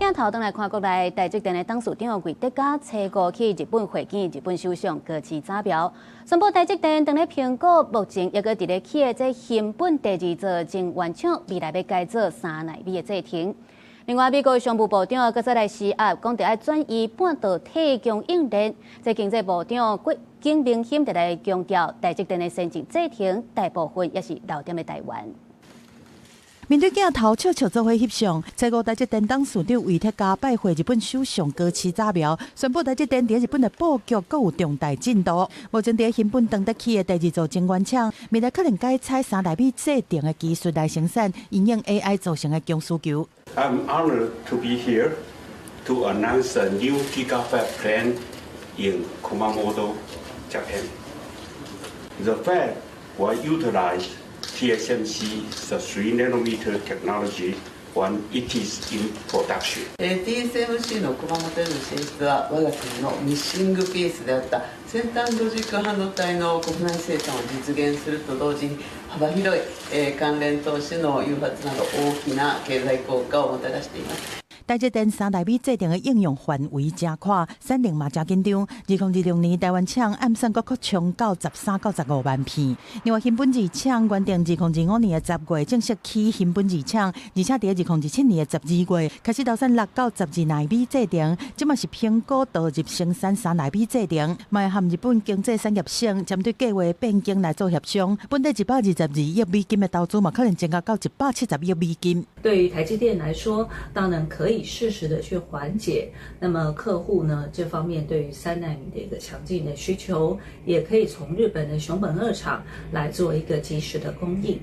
鏡頭轉來看國內，台積電的董事長魏哲家初五去日本會見日本首相高市早苗，宣布台積電當咧評估目前猶閣佇咧起的這熊本第二座晶圓廠，未來欲改做3奈米的製程。另外，美國商務部長閣再來施壓，講著愛轉移半導體供應鏈。這經濟部長景明鑫就來強調，台積電的先進製程大部分也是留佇咧台灣。面對鏡頭，笑笑做伙翕相。初五台積電董事長魏哲家拜會日本首相高市早苗，宣布台積電佇日本的布局閣有重大進度。目前佇熊本當得起的第二座晶圓廠，未來可能改採3奈米製程的技術來生產，因應 AI 造成的供需求。 I'm honored to be here to announce a new gigafab plan in Kumamoto, Japan. The fab will utilize TSMC's 3 nanometer technology when it is in production. TSMC の熊本への進出は、我が国のミッシングピースであった先端ロジック半導体の国内生産を実現すると同時に、幅広い関連投資の誘発など、大きな経済効果をもたらしています。台積電三奈米製程的應用範圍誠闊，產能嘛誠緊張。2026年台灣廠按算閣擴充到13到15萬片。另外，熊本二廠原定2025年的10月正式起熊本二廠，而且佇2027年的12月開始投產6到12奈米製程，這嘛是評估導入生產三奈米製程，嘛會和日本經濟產業省針對計劃變更來做協商。本底122億美金的投資嘛，可能增加到170億美金。對於台積電來說，當然可以適時的去緩解，那麼客戶呢這方面對於3奈米的一個強勁的需求，也可以從日本的熊本二廠來做一個及時的供應。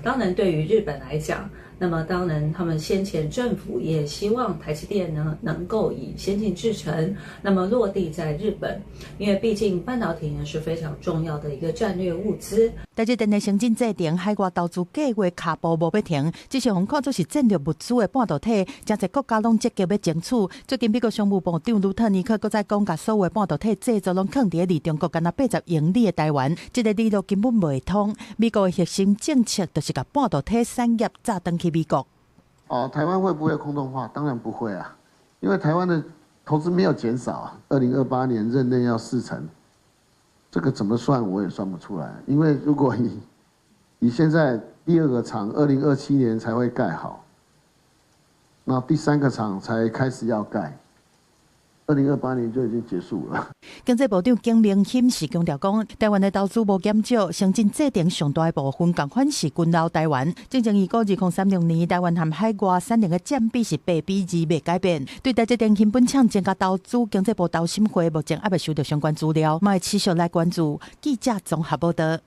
當然，對於日本來講，那麼當然他們先前政府也希望台積電呢能夠以先進製程，那麼落地在日本，因為畢竟半導體呢是非常重要的一個戰略物資。台積電的先進製程海外投資計劃跤步無欲停，只是予看做是戰略物資的半導體，誠濟國家攏積極欲爭取。最近美國商務部長魯特尼克閣再講，共所有的半導體製造攏囥佇咧離中國干焦80英里的台灣，這個理路根本袂通。美國的核心政策就是共半導體產業炸轉去美國。哦，台灣會不會空洞化？當然不會啊，因為台灣的投資沒有減少啊。2028年任內要4成，這個怎麼算我也算不出來。因為如果以現在第二個廠2027年才會蓋好，那第三個廠才開始要蓋，2028年就已經結束了。經濟部長景明鑫是強調講，台灣的投資無減少，先進製程上大的部分仝款是均留台灣。進前預估2036年台灣和海外產能的佔比是8比2袂改變。對台積電熊本廠增加投資，經濟部投審會目前猶未收到相關資料，嘛會持續來關注。記者綜合報道。